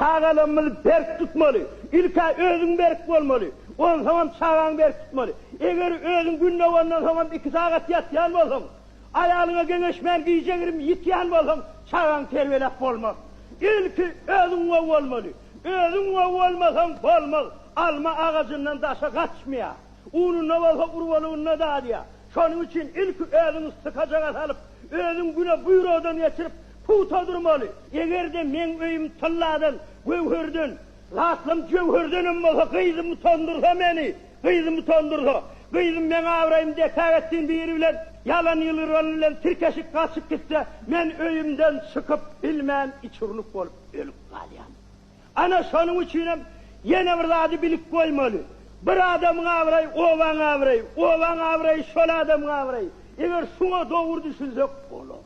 Çagalarymyzy berk tutmaly. Ilk-ä özüň berk bolmaly. Onsoňam çagaňy berk tutmaly. Eger özüň gün dogandan soňam iki sagat ýatýan bolsaň, aýalyňa geňeşmän gije-girim ýitýän bolsaň, çagaňy terbiýeläp bolmaz. Ilki özüň gowy bolmaly. Özüň gowy bolmasaň bolmaz. Alma agajyndan daşa gaçmaýar. Ununda bolsa urbalygynda dadýar. Şonuň üçin ilki özüňi sykajaga salyp, özüň güne buýrugdan geçirip, pugta durmaly. Eger-de meň öýüm tylladan, göwherden, zatlam jöwherdenem bolsa, gyzym utandyrsa meni, gyzym utandyrsa, gyzym meň abraýymy depäk etsin biri bilen ýalan ýylgyran bilen tirkeşip gaçyp gitse, men öýümden çykyp bilmän içurnuk bolup ölüp galýan. Ana şonuň üçinem ýene bir zady bilip goýmaly. Bir adamyň abraýy obaň abraýy, obaň abraýy şol adamyň abraýy. Eger şuňa dogry düşünsek bolar.